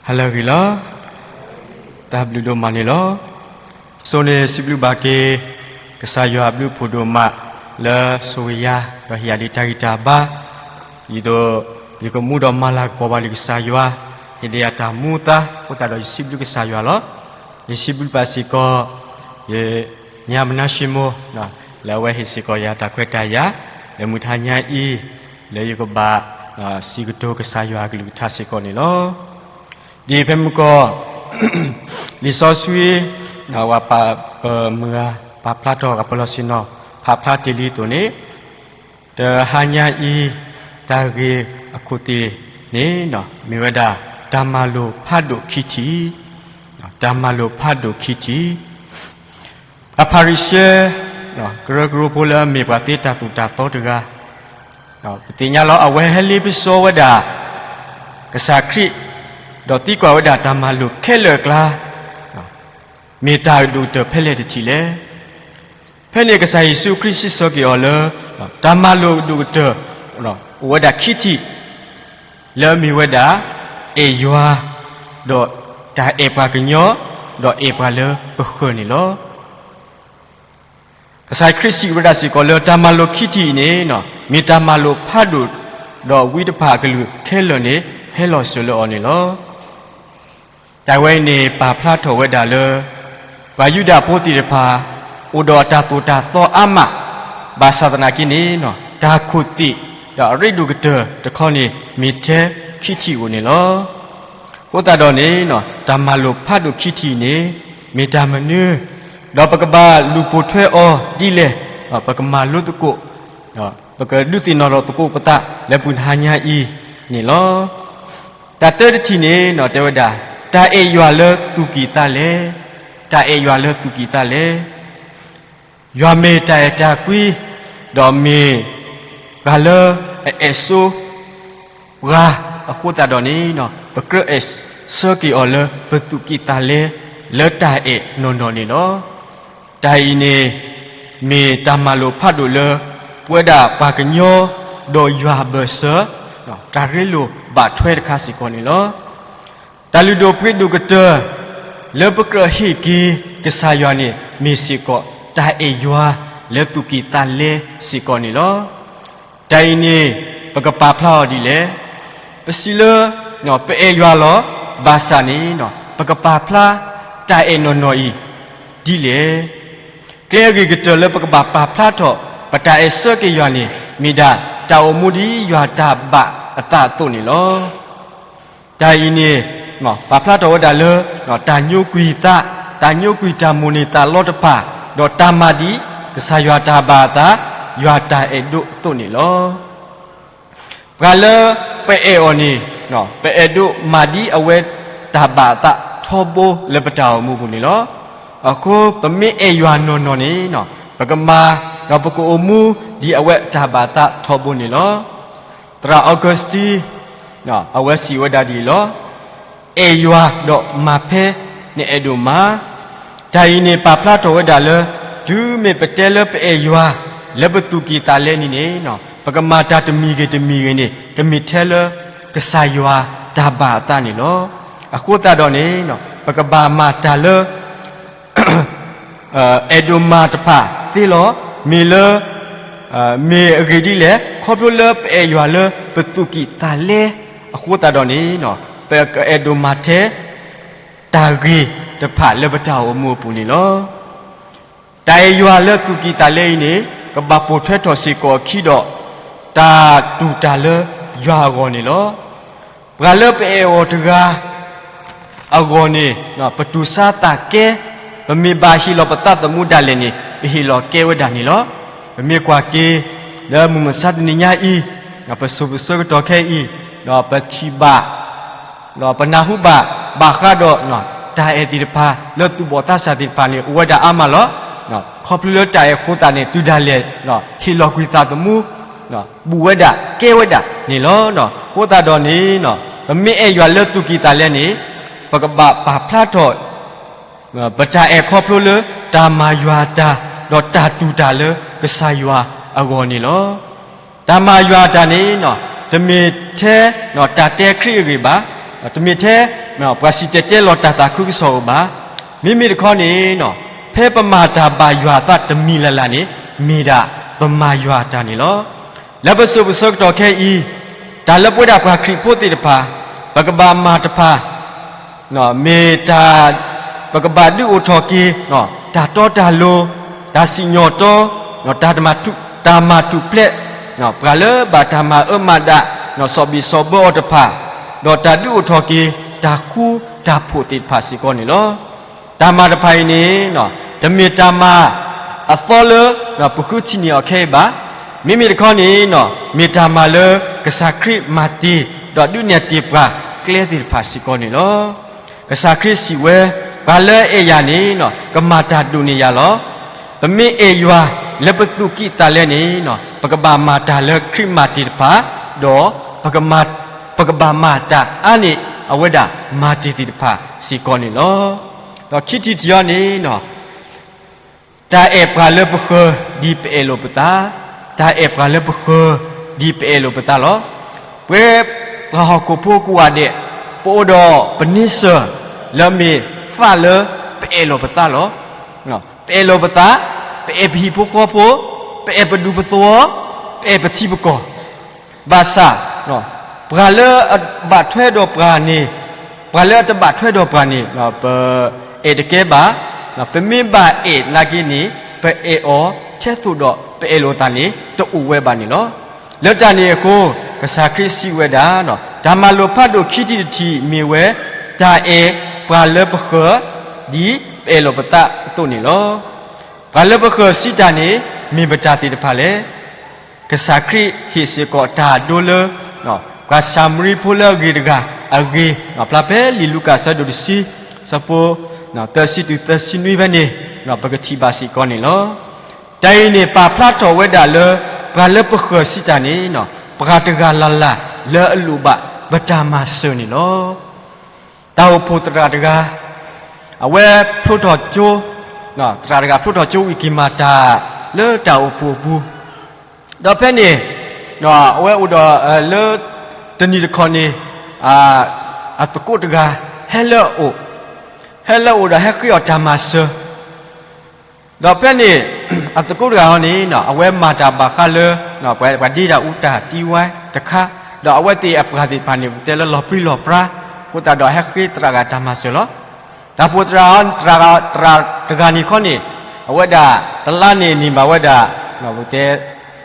ဟါလၢအဂ့ၤလီၤ. တၢ်ဘျုးဒိၣ်မးန့ၣ်လီၤ. ဆိန့ၣ်စံးဘျုးဘၣ်က့ၤ ကစၢ်ယွၤအဘျုးအဖှိၣ်ဒိၣ်မး လၢဆိၣ်ဂ့ၤယၤ ဒီးဟ့ၣ်ယၤဒံးတၢ်ဂံၢ်တၢ်ဘါ, ဒ်သိးယကမူဒီးမၤလၤကပီၤဘၣ်လၢကစၢ်ယွၤ ဟ့ၣ်ဒံးယၤတၢ်မူအသါအဃိသတးဒီး ယစံးဘျုးကစၢ်ယွၤလီၤ. ယစံးဘျုးဘၣ်စ့ၢ်ကီး ယညါမနါၡ့မိၢ် လၢအဝဲဟ့ၣ်စ့ၢ်ကီးယၤတၢ်ခွဲးတၢ်ယာ် လၢမုၢ်ထါညါအံၤ လၢယကဘၣ် စံးကတိၤကစၢ်ယွၤအကလုၢ်ကထါစ့ၢ်ကီးန့ၣ်လီၤ. ဒ်ဖဲမုၢ်ကီၢ် လံာ်စီဆှံ ပှၤပာ်ပမုၢ်ဂၤ ပာ်ဖျါထီၣ်ကပလီၢ်ဆ့ၣ်နီၤ ဖးဖျါတ့ၢ်လံအသိးန့ၣ်, တဟါညါအံၤ တၢ်ဂ့ၢ်အခိၣ်သ့ၣ်န့ၣ် မ့ၢ်ဝဲဒၣ် တၢ်မၤလိာ်ဖးဒိၣ်ခံထံၣ်, တၢ်မၤလိာ်ဖးဒိၣ်ခံထံၣ် အဖၤရံၤၡဲ ကရၢကရိဖိလၢအမ့ၢ်ပှၤသ့တၢ်သိၣ်တၢ်သီတဂၤ, ပသ့ၣ်ညါလီၤ အဝဲဟဲလ့ပစီဝဲဒၣ် ကစၢ်ခရံာ် ဒီးသံကွၢ်ဝဲဒၣ်တၢ်မၤလိာ်ခဲလၢာ်အကျါ မ့ၢ်တၢ်အဒိၣ်ကတၢၢ်ဖဲလဲၣ်တထံၣ်လဲၣ်. ဖဲန့ၣ်ကစၢ်ယ့ၣ်ၡူးခရံာ်စံးဆၢက့ၤအီၤလၢ တၢ်မၤလိာ်အဒိၣ်ကတၢၢ် အိၣ်ဝဲဒၣ်ခံထံၣ် လၢအမ့ၢ်ဝဲဒၣ် အဲၣ်ယွၤ ဒီးတၢ်အဲၣ်ပှၤကညီ ဒီးအဲၣ်ပှၤလၢပဃၢၤန့ၣ်လီၤ. ကစၢ်ခရံာ်စံးဝဲဒၣ်စ့ၢ်ကီးလၢတၢ်မၤလိာ်ခံထံၣ်အံၤန့ၣ် မ့ၢ်တၢ်မၤလိာ်ဖးဒိၣ် ဒီးဝံတဖၣ်အကလုာ်ခဲလၢာ်န့ၣ် ဟဲလီၤစၢၤလၢအီၤန့ၣ်လီၤ. တၢ်ဝဲအံၤန့ၣ် ပာ်ဖျါထီၣ်ဝဲဒၣ်လၢ ပှၤယူဒၤဖိသ့ၣ်တဖၣ် အိၣ်ဒီးတၢ်သိၣ်တၢ်သီအါမး, ဘၣ်ဆၣ်သနာ်က့န့ၣ် တၢ်ခိၣ်သ့ၣ် ဒီးအရ့ဒိၣ်ကတၢၢ်တခီန့ၣ် မ့ၢ်ထဲခံထံၣ်ဧိၤန့ၣ်လီၤ. အဃိသတးဒီးန့ၣ် တၢ်မၤလိာ်ဖးဒိၣ်ခံထံၣ်အံၤန့ၣ် မ့ၢ်တၢ်မနုၤ, ဒီးပကဘၣ်လူၤပိာ်ထွဲအီၤဒ်လဲၣ်, ပကမၤလိသကိး ပကဒုးသ့ၣ်နီၣ်ထီၣ်သကိးပသးလၢမုၢ်ဟါညါအံၤန့ၣ်လီၤ. တၢ်တၢတထံၣ်န့ၣ် တဲဝဲဒၣ် တၢ်အဲၣ်ယွၤလၢသူၣ်ကံၢ်သးလဲ, တၢ်အဲၣ်ယွၤလၢသူၣ်ကံၢ်သးလဲ. ယွၤမ့ၢ်တၢ်အဲၣ်တၢ်ကွံ, ဒီးမ့ၢ်ပှၤလၢအအဲၣ်ဆိ ပှၤအဃိသတးဒီးန့ၣ် ပကြၢးအဲၣ်ဆၢက့ၤအီၤလၢပသူၣ်ကံၢ်သးလဲ လၢတၢ်အဲၣ်နီၢ်နီၢ်န့ၣ်လီၤ. တၢ်အံၤန့ၣ် မ့ၢ်တၢ်မၤလိာ်ဖးဒိၣ်လၢ ပဝဲဒၣ်ပှၤကညီ ဒီးယွၤအဘၢၣ်စၢၤ တၢ်ရ့လိာ်ဘၣ်ထွဲတခါစ့ၢ်ကီးန့ၣ်လီၤ. တၢ်လုၢ်ဒိၣ်ပှ့ၤဒိၣ်ကတၢၢ် လၢပကြၢးဟ့ၣ်က့ၤကစၢ်ယွၤန့ၣ် မ့ၢ်စ့ၢ်ကီး တၢ်အဲၣ်ယွၤလၢသူၣ်ကံၢ်သးလဲစ့ၢ်ကီးန့ၣ်လီၤ. တၢ်အံၤန့ၣ် ပကပာ်ဖျါအီၤဒ်လဲၣ်. ပစံးလၢ ပအဲၣ်ယွၤလီၤ. ဘၣ်ဆၣ်န့ၣ် ပကပာ်ဖျါတၢ်အဲၣ်နီၢ်နီၢ်အံၤဒ်လဲၣ်. ကျဲအဂ့ၤကတၢၢ်လၢပကဘၣ်ပာ်ဖျါထီၣ် ပတၢ်အဲၣ်ဆၢက့ၤယွၤန့ၣ် မ့ၢ်ဒၣ်တၢ်အိၣ်မူဒ်ယွၤတၢ်ဘၣ်အသးအသိးန့ၣ်လီၤ. တၢ်အံၤန့ၣ် ပာ်ဖျါထီၣ်ဝဲဒၣ်လၢ တၢ်ညိကွံာ်သး, တၢ်ညိကွံာ်တၢ်မိၣ်န့ၢ်သးလီတဖၣ်, ဒီးတၢ်မၤဒ်ကစၢ်ယွၤတၢ်ဘၣ်အသး, ယွၤတၢ်အဲၣ်ဒိးအသိးန့ၣ်လီၤ. ပှၤလၢပအဲၣ်အီၤန့ၣ် ပအဲၣ်ဒိးမၤဒ်အဝဲတၢ်ဘၣ်အသးထီဘိလၢပတၢ်အိၣ်မူအပူၤန့ၣ်လီၤ. အဃိပမ့ၢ်အဲၣ်ယွၤနီၢ်နီၢ်န့ၣ် ပကမၤ ဒီးပကအိၣ်မူဒ်အဝဲတၢ်ဘၣ်အသးထီဘိန့ၣ်လီၤ. သရၣ် Augustine အဝဲစံးဝဲဒၣ်ဒ်အံၤလီၤ. အဲၣ်ယွၤဒီးမၤဖဲနအဲၣ်ဒိးမၤ, တၢ်အံၤန့ၣ်ပာ်ဖျါထီၣ်ဝဲဒၣ်လၢ တုၤမ့ၢ်ပတဲလၢပအဲၣ်ယွၤ လၢပသူၣ်ကံၢ်သးလဲန့ၣ်န့ၣ် ပကမၤတၢ်တမံၤဂ့ၤတမံၤဂ့ၤန့ၣ် ကမ့ၢ်ထဲလၢကစၢ်ယွၤတၢ်ဘၣ်အသးန့ၣ်လီၤ. အဃိသတးဒီးန့ၣ် ပကဘၣ်မၤတၢ်လၢ အဲၣ်ဒိးမၤတဖၣ်သ့လီၤ. မ့ၢ်လၢ မ့ၢ်အဂ့ၢ်ဒ်လဲၣ်, ခီဖျိလၢပအဲၣ်ယွၤလၢပသူၣ်ကံၢ်သးလဲအဃိသတးဒီးန့ၣ် ပကအဲၣ်ဒိးမၤထဲ တၢ်ဂ့ၤတဖၣ်လၢပတၢ်အိၣ်မူအပူၤန့ၣ်လီၤ. တၢ်အဲၣ်ယွၤလၢသူၣ်ကံၢ်သးလဲအံၤန့ၣ် ကဘၣ်ပိာ်ထွဲထီၣ်စ့ၢ်ကီးအခံဒီး တၢ်တူၢ်တၢ်လၢယွၤအဂီၢ်န့ၣ်လီၤ. ပှၤလၢပအဲၣ်အီၤတဂၤ အဂီၢ်န့ၣ် ပတူၢ်ဆါသးကဲ, ပမ့ၢ်ဘၣ်ဟ့ၣ်လီၤပသးသမူဒၣ်လဲာ်န့ၣ် ပဟ့ၣ်လီၤကဲဝဲဒၣ်န့ၣ်လီၤ. ပမ့ၢ်ကွၢ်က့ၤ လၢမုၢ်မဆါတနံၤညါအံၤ ပစိၤပဆၢကတီၢ်ခဲအံၤ ပထံၣ်ဘၣ် ပနၢ်ဟူဘၣ် ဘၣ်ဃးဒီး တၢ်အဲၣ်သ့ၣ်တဖၣ် လၢသူၣ်ဘီၣ်သးစၢ်သ့ၣ်တဖၣ်န့ၣ် အိၣ်ဝဲဒၣ်အါမးလီၤ. ခီဖျိလၢတၢ်အဲၣ်အဃိသတးန့ၣ် တုၤဒၣ်လဲာ် ဟ့ၣ်လီၤကွံာ်သးသမူ ဘူးဝဲဒၣ် ကဲဝဲဒၣ်န့ၣ်လီၤ. အဃိသတးဒီးန့ၣ် ပမ့ၢ်အဲၣ်ယွၤလၢသူၣ်ကံၢ်သးလဲန့ၣ် ပကဘၣ်ပာ်ဖျါထီၣ် ပတၢ်အဲၣ်ခီဖျိလၢ တၢ်မၤယွၤတၢ် ဒီးတၢ်တူၢ်တၢ်လၢကစၢ်ယွၤအဂီၢ်န့ၣ်လီၤ. တၢ်မၤယွၤတၢ်န့ၣ် တမ့ၢ်ထဲ တၢ်တဲခရံာ်အဂ့ၢ်ဘၣ်. တမ့ၢ်ထဲ ပှၤစံၣ်တဲၤတဲလီၤတၢ်သးခုကစီၣ်ဧိၤဘၣ်. မ့မ့ၢ်တခီန့ၣ် ဖဲပမၤတၢ်ဘၣ်ယွၤအသးတမံၤလၢ်လၢ်န့ၣ် မ့ၢ်ဒၣ်ပမၤယွၤတၢ်န့ၣ်လီၤ. လၢပစိၤပဆၢကတီၢ်ခဲအံၤ တၢ်လၢပဝဲဒၣ်ပှၤခရံာ်ဖိသ့ၣ်တဖၣ် ပကဘၣ်မၤတဖၣ် မ့ၢ်တၢ် ပကဘၣ်ဒုးအိၣ်ထီၣ်က့ၤ တၢ်တီတၢ်လိၤ, တၢ်စံၣ်ညီၣ်တီ, တၢ်မၤထူၣ်ဖျဲး, ပှၤလၢဘၣ်တၢ်မၤအၢမၤဒၣ် စီၣ်ဘံၣ်စီၣ်ဘၢအီၤတဖၣ်, ဒီးတၢ်ဒုးအိၣ်ထီၣ်က့ၤ တၢ်ဃူတၢ်ဖိးသ့ၣ်တဖၣ်စ့ၢ်ကီးန့ၣ်လီၤ. တၢ်မၤတဖၣ်အံၤန့ၣ် တမ့ၢ်တၢ်မၤအသီလၢ ပဃုထံၣ်န့ၢ်အီၤခဲအံၤဘၣ်. မ့မ့ၢ်တခီန့ၣ် မ့ၢ်တၢ်မၤလၢကစၢ်ခရံာ်မၤတ့ၢ် ဒီးဒုးနဲၣ်တ့ၢ်ပှၤကျဲသ့ၣ်တဖၣ်စ့ၢ်ကီးန့ၣ်လီၤ. ကစၢ်ခရံာ်စံးဝဲ, ပှၤလၢအအဲၣ်ယၤန့ၣ် ကမၤတၢ်ဒိၣ်န့ၢ်ယၤလီၤ. ပမ့ၢ်အဲၣ်ယွၤလၢပသူၣ်ကံၢ်သးလဲန့ၣ် ပကဘၣ်မၤတၢ်လၢခရံာ်မၤတ့ၢ်တဖၣ်, ဒီး ပကဘၣ်မၤတၢ်အါန့ၢ်အဝဲဒၣ်မၤတ့ၢ်သ့ၣ်တဖၣ်စ့ၢ်ကီးန့ၣ်လီၤ. ဒီးခံထံၣ်တထံၣ်အံၤန့ၣ် တၢ်အဲၣ်ပှၤလၢပဃၢၤ ဒ်ပအဲၣ်လိာ်ပသး, တၢ်အဲၣ်ပှၤလၢပဃၢၤ ဒ်ပအဲၣ်လိာ်ပသးလီၤ. ပဝဲပှၤဟီၣ်ခိၣ်ဖိကိးဂၤဒဲး ပအိၣ်ဒီးပန့ဆၢၣ် လၢအမ့ၢ်သးလၢပအဲၣ်လိာ်ပသးလီၤ. ပအဲၣ်လိာ်ပသး, ပအဲၣ်ပဟံၣ်ဖိဃီဖိ, ပအဲၣ်ပဒူပသဝီ, ပအဲၣ်ပထံပကီၢ် ဘၣ်ဆၣ် ပှၤလၢအဘၣ်ထွဲဒီးပှၤန့ၣ်, ပှၤလၢအတဘၣ်ထွဲဒီးပှၤန့ၣ် ပအဲၣ်တကဲဘၣ်. ပမ့ၢ်ဘၣ်အဲၣ်နာ်က့န့ၣ် ပအဲၣ်အီၤထဲသိးဒီးပအဲၣ်လိာ်သးန့ၣ် တအိၣ်ဝဲဘၣ်န့ၣ်လီၤ. လၢတၢ်န့ၣ်အဃိ ကစၢ်ခရံာ်စံးဝဲဒၣ်, တၢ်မၤလိာ်ဖးဒိၣ်ခံထံၣ်တထံၣ်မ့ၢ်ဝဲ တၢ်အဲၣ်ပှၤလၢပဃၢၤ ဒ်ပအဲၣ်လိာ်ပသးအသိးန့ၣ်လီၤ. ပှၤလၢပဃၢၤစံးတၢ်န့ၣ် မ့ၢ်ပတၢ်သ့ၣ်တဖၣ်လဲၣ်. ကစၢ်ခရံာ်ဟ့ၣ်စ့ၢ်ကီးတၢ်ဒိလၢ ပှၤစၤမရံဖိလၢအဂ့ၤတဂၤအဂ့ၢ် ဖျါဖဲလံာ်လူၤကၣ်အဆၢဒိၣ်တဆံ ဆၢဖိ သၢဆံတုၤသၢဆံနွံဖဲန့ၣ် ပကထံၣ်ဘၣ်စ့ၢ်ကီးန့ၣ်လီၤ. တၢ်အံၤန့ၣ် ပာ်ဖျါထီၣ်ဝဲဒၣ်လၢ ပှၤလၢပဃၢၤစံးတၢ်န့ၣ် ပှၤတဂၤလၢ်လၢ်လၢအလိၣ်ဘၣ်ပတၢ်မၤစၢၤန့ၣ်လီၤ. တၢ်အိၣ်ဖှိၣ်သရၣ်တဂၤ အဝဲဖျိထီၣ်ကၠိ, သရၣ်တဂၤဖျိထီၣ်ကၠိဝံၤက့ၤမၤတၢ်လၢတၢ်အိၣ်ဖှိၣ်အပူၤ, ဒီးဖဲန့ၣ် အဝဲအိၣ်ဒီးလၢ တနံၤတခီန့ၣ် အသကိးတဂၤ ဟဲလၢအအိၣ်, ဟဲလၢအအိၣ်ဒီးဟဲဃ့အီၤတၢ်မၤစၢၤ ဒီးဖဲန့ၣ် အသကိးတဂၤဟီန့ၣ် အဝဲမၤတၢ်ဘၣ်ဃးလၢ ပှၤဒ့တၢ်အူတၢ်တံဝဲတခါ, ဒီးအဝဲသ့ၣ်အပှၤသ့ၣ်တဖၣ်န့ၣ် ပတဲလၢလီၤပြံလီၤပြါ, အဃိသတးဒီးဟဲဃ့သရၣ်ဂၤတၢ်မၤစၢၤလီၤ. တၢ်အိၣ်ဖှိၣ်သရၣ်, သရၣ်တဂၤန့ၣ်ခီန့ၣ် အဝဲဒၣ်တလါန့ၣ်န့ၢ်ဘၣ်ဝဲဒၣ် ပတဲ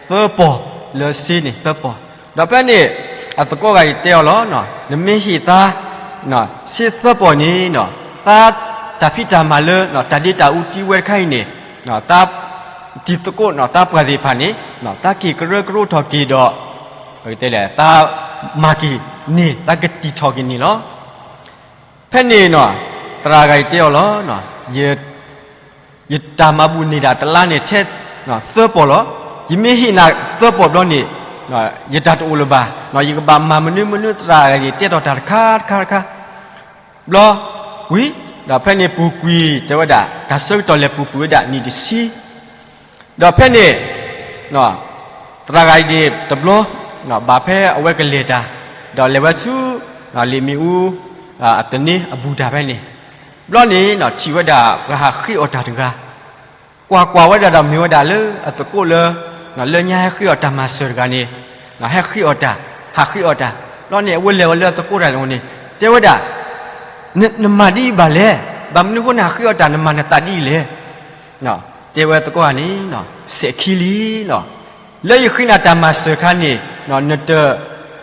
သၢပီၢ်လၢစ့န့ၣ် သၢပီၢ်, ဒီးဖဲန့ၣ် အသကိးဂၤအံၤတဲအီၤလီၤ, နမ့ၢ်ဟ့ၣ်သါ စ့သၢပီၢ်န့ၣ် သါတၢ်ဖံးတၢ်မၤလၢ တၢ်ဒ့တၢ်အူတံဝဲတခါအံၤန့ၣ် သါတံၤသကိး သးပှၢ်သ့ၣ်တဖၣ်န့ၣ် သးက့ၤကရၢကရိထီၣ်က့ၤဒီး ပကတဲလဲၣ် သးမၤက့ၤန့ၢ် သးကတံၢ်ထီၣ်က့ၤန့ၣ်လီၤ. ဖဲန့ၣ် သရၣ်ဂၤအံၤတဲအီၤလီၤ, ယတၢ်မၤဘူၣ်န့ၢ်ဒၣ်တလါန့ၣ်ထဲ သၢပီၢ်လီၤ. ယမ့ၢ်ဟ့ၣ်နၤသၢပီၢ်ဘျီန့ၣ် ယတၢ်တအိၣ်လၢၤဘၣ်, ယကဘၣ်မၤမနုၤမနုၤ သရၣ်ဂၤအံၤန့ၣ်တဲထီၣ်တၢ်တခါတခါတခါ ဘျီဝံၤ ဒီးဖဲန့ၣ်ပူၤကွံာ်တဲဝဲဒၣ် တၢ်ဆၢကတီၢ်လဲၤပူၤကွံာ်ဝဲဒၣ်နံၣ်တဆံ, ဒီးဖဲန့ၣ် သရၣ်ဂၤအံၤန့ၣ်တဘျီ ဘၣ်ဖဲအဝဲကလဲၤတၢ် ဒီးလဲၤဝဲဆူ လံာ်မ့ၣ်အူ အသန့အဘူၣ်တၢ်ဖဲန့ၣ် ဘျီန့ၣ် ထံၣ်ဝဲဒၣ်ပှၤဟးဃ့အီၣ်တၢ်တဂၤ ကွၢ်ကွၢ်ဝဲဒၣ်ဒီးမ့ၢ်ဝဲဒၣ်လၢအသကိးလၢ လၢညါဟဲဃ့အီၣ်တၢ်မၤစၢၤတဂၤန့ၣ် ဟဲဃ့အီၣ်တၢ် ဟးဃ့အီၣ်တၢ်, ဘျီန့ၣ်အဝဲလဲၤဝဲလၢအသကိးတၢ်န့ၣ် တဲဝဲဒၣ် နမၤဒ်အံၤဘၣ်လဲၣ်, ဘၣ်မနုၤအဃိနဟးဃ့အီၣ်တၢ် နမၤနသးဒ်အံၤလဲၣ်. တဲဝဲသကိးဂၤန့ၣ် စဲးခံလံ, လၢယဃ့နၤတၢ်မၤစၢၤခါန့ၣ် နတ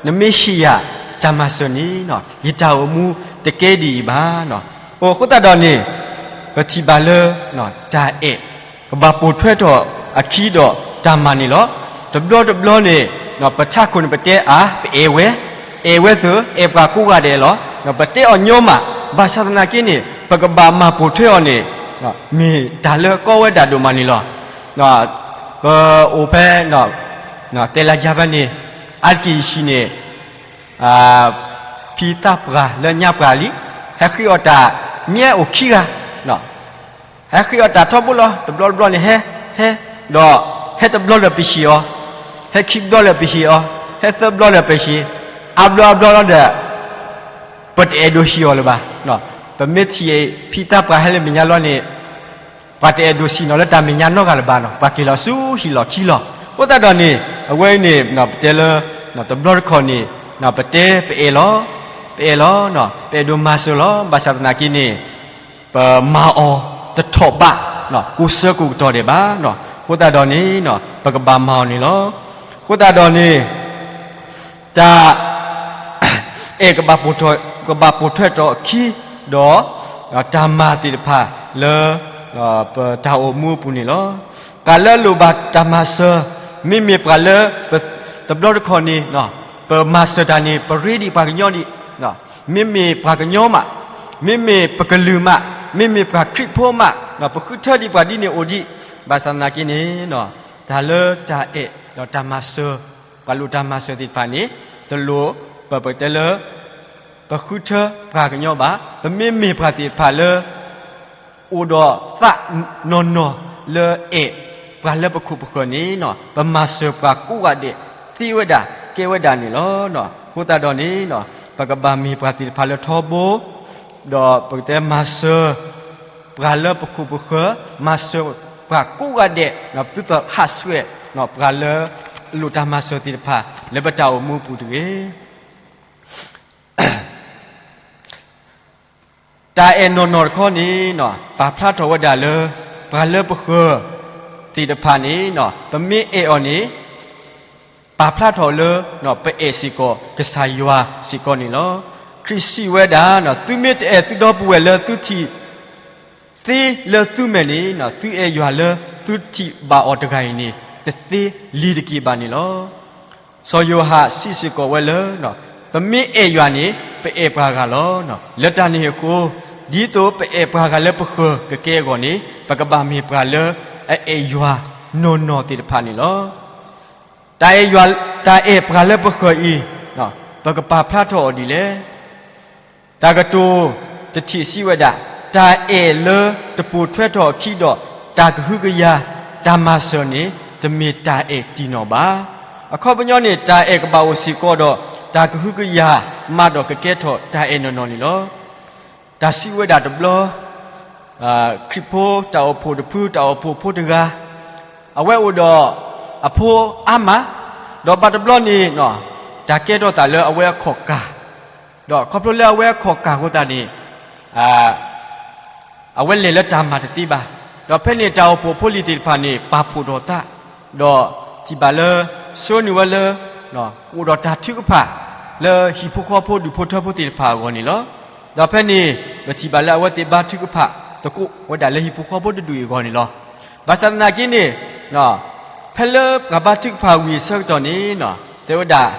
နမ့ၢ်ဟ့ၣ်ယၤတၢ်မၤစၢၤန့ၣ် ယတၢ်အိၣ်မူတကဲဒ်အံၤဘၣ်. အိၣ်အဃိသတးဒီးန့ၣ် ပထံၣ်ဘၣ်လၢ တၢ်အဲၣ် ကဘၣ်ပိာ်ထွဲထီၣ်အခံဒီးတၢ်မၤန့ၣ်လီၤ. တဘျီတဘျီန့ၣ် ပထးခိၣ်န့ၣ်ပတဲအါ ပအဲၣ်ဝဲ, အဲၣ်ဝဲသ့ၣ် အဲၣ်ပှၤကိးဂၤဒဲးလီၤ. ပတဲအီၤညီမး ဘၣ်ဆၣ်သနာ်က့န့ၣ် ပကဘၣ်မၤပိာ်ထွဲအီၤန့ၣ် မ့ၢ်တၢ်လၢကီဝဲဒၣ်ဒိၣ်မးန့ၣ်လီၤ. ပအိၣ်ဖဲ တဲလၢယၤဖဲန့ၣ် အါတက့ၢ်ယဟံၣ်န့ၣ် ဖံသးပှၢ်လၢညါပှၢ်လံ ဟဲဃ့အီၣ်တၢ် မ့ၢ်အိၣ်ခံဂၤ ဟဲဃ့အီၣ်တၢ်ထီဘိလီၤ. တဘျီတဘျီန့ၣ်ဟဲ ဟဲ ဒီး ဟဲတဘျီဒီးပဟ့ၣ်အီၤ, ဟဲခံဘျီဒီးပဟ့ၣ်အီၤ, ဟဲသၢဘျီဒီးပဟ့ၣ်, အါဘျီအါဘျီလီၤဒီး ပတအဲၣ်ဒိးဟံၣ်အီၤလၢၤဘၣ်. ပမ့ၢ်ထံၣ်ဖံသးပှၢ်ဟဲလၢမဲာ်ညါလီၤန့ၣ်, ပှၤတအဲၣ်ဒိးစံၣ်နီၤလၢတၢ်မဲာ်ညါနီတဂၤလၢၤဘၣ်နီၤ, ပှၤက့ၤလီၤဆူဟံၣ်လီၢ်ခံလီၤ. အဃိသတးဒီးန့ၣ် အဝဲအံၤန့ၣ် ပတဲလၢ တဘျီတခီၣ်န့ၣ် ပတဲပအဲၣ်လီၤ, ပအဲၣ်လီၤ, ပအဲၣ်ဒိးမၤစၢၤလီၤ, ဘၣ်ဆၣ်သနာ်က့န့ၣ် ပမၤအီၤတထီၣ်ဘး ကိးဆၢကိးကတီၢ်ဒဲးဘၣ်. အဃိသတးဒီးန့ၣ် ပကဘၣ်မၤအီၤန့ၣ်လီၤ. အဃိသတးဒီးန့ၣ် တၢ်အဲၣ် ကဘၣ်ပိာ်ထွဲထီၣ်အခံဒီး တၢ်မၤသ့ၣ်တဖၣ်လၢ ပတၢ်အိၣ်မူအပူၤန့ၣ်လီၤ. ပှၤလၢအလိၣ်ဘၣ်တၢ်မၤစၢၤ မ့မ့ၢ်ပှၤလၢ တဘျီတခီၣ်န့ၣ် ပမၤစၢၤတၢ်န့ၣ် ပရ့ဒံးပှၤကညီဒံး, မ့မ့ၢ်ပှၤကညီမး, မ့မ့ၢ်ပကလုာ်မး, မ့မ့ၢ်ပှၤခရံာ်ဖိမး, ပဃုထၢဒံးပှၤဒ်န့ၣ်အိၣ်ဒံး, ဘၣ်ဆၣ်သနာ်က့န့ၣ် တၢ်လၢတၢ်အဲၣ်ဒီးတၢ်မၤစၢၤ, ပှၤလိၣ်တၢ်မၤစၢၤသ့ၣ်တဖၣ်န့ၣ် တလိၣ် ပပတဲလၢ ပဃုထၢပှၤကညီဘၣ်. ပမ့မ့ၢ်ပှၤသ့ၣ်တဖၣ်လၢ အိၣ်ဒီးသးနီၢ်နီၢ်လၢအဲၣ်ပှၤလၢပခိၣ်ပဃၢၤန့ၣ် ပမၤစၢၤပှၤကိးဂၤဒဲး သ့ဝဲဒၣ်ကဲဝဲဒၣ်န့ၣ်လီၤ. အဃိသတးဒီးန့ၣ် ပကဘၣ်မ့ၢ်ပှၤသ့ၣ်တဖၣ်လၢထီဘိ ဒီးပကတဲမၤစၢၤ ပှၤလၢပခိၣ်ပဃၢၤ, မၤစၢၤပှၤကိးဂၤဒဲး ပသုသးဟးဆှဲး ပှၤလၢအလိၣ်တၢ်မၤစၢၤသ့ၣ်တဖၣ် လၢပတၢ်အိၣ်မူအပူၤတဂ့ၤ. တၢ်အဲၣ်နီၢ်နီၢ်တခီန့ၣ် ပာ်ဖျါထီၣ်ဝဲဒၣ်လၢ ပှၤလၢပဃၢၤသ့ၣ်တဖၣ်န့ၣ် ပမ့ၢ်အဲၣ်အီၤန့ၣ် ပာ်ဖျါထီၣ်လၢ ပအဲၣ်စ့ၢ်ကီးကစၢ်ယွၤစ့ၢ်ကီးန့ၣ်လီၤ. ခရံာ်စံးဝဲဒၣ်, သုမ့ၢ်တအဲၣ်သုဒီပုၢ်ဝဲၢ်လၢသုထံၣ်သ့လၢသုမဲာ်န့ၣ် သုအဲၣ်ယွၤလၢသုထံၣ်ဘၣ်အီၤတဂၤအံၤန့ၣ် တသ့လံၤတက့ၢ်ဘၣ်န့ၣ်လီၤ. စီၤယိၤဟၣ်စံးစ့ၢ်ကီးဝဲလၢ ပမ့ၢ်အဲၣ်ယွၤန့ၣ် ပအဲၣ်ပှၤဂၤလီၤ. လၢတၢ်န့ၣ်အဃိ, ဒ်သိးပအဲၣ်ပှၤဂၤလၢပဃၢၤကကဲအဂီၢ်န့ၣ် ပကဘၣ်မ့ၢ်ပှၤလၢအအဲၣ်ယွၤနီၢ်နီၢ်သ့ၣ်တဖၣ်န့ၣ်လီၤ. တၢ်အဲၣ်ယွၤ, တၢ်အဲၣ်ပှၤလၢပဃၢၤအံၤ ပကပာ်ဖျါထီၣ်အီၤဒ်လဲၣ်. တၢ်ကတိၤတထံၣ်စံးဝဲဒၣ်, တၢ်အဲၣ်လၢတပိာ်ထွဲထီၣ်အခံဒီး တၢ်ကဟုကယာ်, တၢ်မၤစၢၤန့ၣ် တမ့ၢ်တၢ်အဲၣ်တံၢ်နီၢ်ဘၣ်. အခီပညီန့ၣ် တၢ်အဲၣ်ကဘၣ်အိၣ်စ့ၢ်ကီးဒီး တၢ်ကဟုကယာ်မးဒီး ကကဲထီၣ်တၢ်အဲၣ်နီၢ်နီၢ်န့ၣ်လီၤ. တၢ်စံးဝဲဒၣ်တဘျီ, ခရံာ်ဖိတၢ်အိၣ်ဖှိၣ်တဖု တၢ်အိၣ်ဖှိၣ်ဖိတဂၤ, အဝဲအိၣ်ဒီးအဖိအါမး, ဒီးဘၣ်တဘျီန့ၣ် တၢ်ကဲထီၣ်သးလၢအဝဲအခီၣ်ကၢ်, ဒီးခီဖျိလၢအဝဲအခီၣ်ကၢ်အဃိသတးန့ၣ် အဝဲလဲၤလၢတၢ်မၤတသ့ဘၣ်. ဒီးဖဲန့ၣ်တၢ်အိၣ်ဖှိၣ်ဖိလံၤသ့ၣ်တဖၣ်န့ၣ် ပာ်ဖှိၣ်ထီၣ်သး, ဒီးထံၣ်ဘၣ်လၢ ဆှၢနုာ်ဝဲလၢ ကအိၣ်ဒီးတၢ်ထုကဖၣ် လၢဟံၣ်ဖိဃီဖိဒူၣ်ဖိထၢဖိသ့ၣ်တဖၣ်အဂီၢ်န့ၣ်လီၤ. ဒီးဖဲန့ၣ် ပထံၣ်ဘၣ်လၢအဝဲသ့ၣ်ဘါထုကဖၣ်သကိးဝဲဒၣ်လၢဟံၣ်ဖိဃီဖိတဒူၣ်အံၤအဂီၢ်န့ၣ်လီၤ. ဘၣ်ဆၣ်သနာ်က့န့ၣ် ဖဲလၢပှၤဘါထုကဖၣ်ဝံၤအဆၢကတီၢ်န့ၣ် တဲဝဲဒၣ်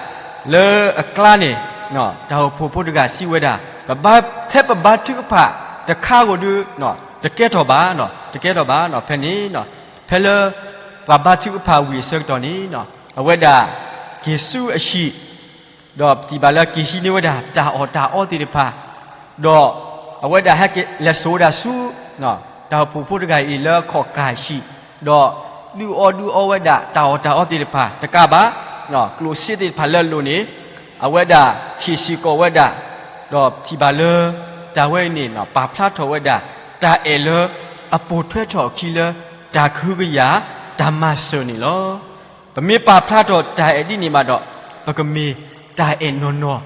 လၢအကျါန့ၣ် တၢ်အိၣ်ဖှိၣ်ဖိတဂၤစံးဝဲဒၣ်, ပဘါ, ထဲပဘါထုကဖၣ်တခါဧိၤဒီး တကဲထီၣ်ဘၣ်, တကဲထီၣ်ဘၣ်. ဖဲန့ၣ် ဖဲလၢပှၤဘါထုကဖၣ်ဝံၤအဆၢကတီၢ်န့ၣ် အဝဲဒၣ်က့ၤဆူအဟံၣ်, ဒီးပထံၣ်ဘၣ်လၢက့ၤဟံးန့ၢ်ဝဲဒၣ်တၢ်အီၣ်တၢ်အီသ့ၣ်တဖၣ်, ဒီးအဝဲဒၣ်ဟဲက့ၤလဲၤစိာ်ဝဲဒၣ်ဆူ တၢ်အိၣ်ဖှိၣ်ဖိတဂၤအံၤလၢအခီၣ်ကၢ်ဟံၣ်, ဒီးဒုးအီၣ်ဒုးအီဝဲဒၣ်တၢ်အီၣ်တၢ်အီသ့ၣ်တဖၣ် တကးဘၣ် ကျိၣ်စ့သ့ၣ်တဖၣ်လၢအလိၣ်န့ၣ် အဝဲဒၣ်ဟ့ၣ်စ့ၢ်ကီးဝဲဒၣ်, ဒီးပထံၣ်ဘၣ်လၢ တၢ်ဝဲအံၤန့ၣ် ပာ်ဖျါထီၣ်ဝဲဒၣ် တၢ်အဲၣ်လၢအပိာ်ထွဲထီၣ်အခံလၢ တၢ်ကဟုကယာ် တၢ်မၤစၢၤန့ၣ်လီၤ. ပမ့ၢ်ပာ်ဖျါထီၣ်တၢ်အဲၣ်ဒ်န့ၣ်ဘၣ်ဒီး ပကမ့ၢ်တၢ်အဲၣ်နီၢ်နီၢ်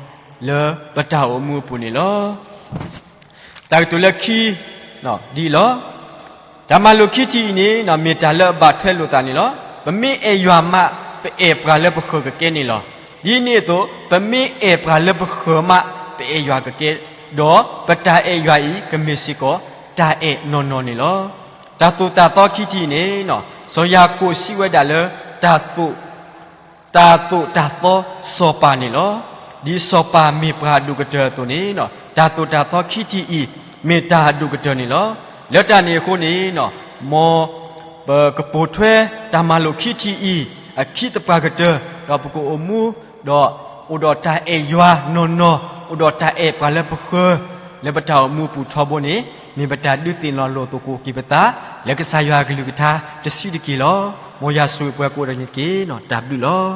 လၢပတၢ်အိၣ်မူအပူၤန့ၣ်လီၤ. တၢ်ကတိၤလၢခံ ဒ်အံၤလီၤ. တၢ်မၤလိာ်ခံထံၣ်အံၤန့ၣ် မ့ၢ်တၢ်လၢအဘၣ်ထွဲလိာ်သးန့ၣ်လီၤ. ပမ့ၢ်အဲၣ်ယွၤမး ပအဲၣ်ပှၤလၢပဃၢၤကကဲန့ၣ်လီၤ. ဒ်န့ၣ်အသိး ပမ့ၢ်အဲၣ်ပှၤလၢပဃၢၤမး ပအဲၣ်ယွၤကကဲ, ဒီးပတၢ်အဲၣ်ယွၤအံၤ ကမ့ၢ်စ့ၢ်ကီး တၢ်အဲၣ်နီၢ်နီၢ်န့ၣ်လီၤ. တၢ်သိၣ်တၢ်သီခံထံၣ်အံၤန့ၣ် စီၤယၤကိာ်စံးဝဲဒၣ်လၢ တၢ်သိၣ် တၢ်သိၣ်တၢ်သီစီၤပၤန့ၣ်လီၤ. ဒ်စီၤပၤမ့ၢ်ပှၤအဒိၣ်ကတၢၢ်အသိးန့ၣ် တၢ်သိၣ်တၢ်သီခံထံၣ်အံၤ မ့ၢ်တၢ်အဒိၣ်ကတၢၢ်န့ၣ်လီၤ. လၢတၢ်န့ၣ်အဃိန့ၣ် မ်ပကပိာ်ထွဲတၢ်မၤလိာ်ခံထံၣ်အံၤ အခံသပှၢ်ကတၢၢ် ဒီးပကအိၣ်မူ ဒီးအိၣ်ဒီးတၢ်အဲၣ်ယွၤနီၢ်နီၢ် အိၣ်ဒီးတၢ်အဲၣ်ပှၤလၢပဃၢၤ လၢပတၢ်အိၣ်မူအပူၤထီဘိန့ၣ် မ့ၢ်ပတၢ်ဒုးသ့ၣ်နီၣ်လိာ်သကိးက့ၤပသး လၢကစၢ်ယွၤအကလုၢ်ကထါတဆံးတက့ၢ်လီၤ. မ်ယွၤဆိၣ်ဂ့ၤပှၤကိးဂၤဒဲးန့ၣ်တက့ၢ်. တၢ်ဘျုးလီၤ.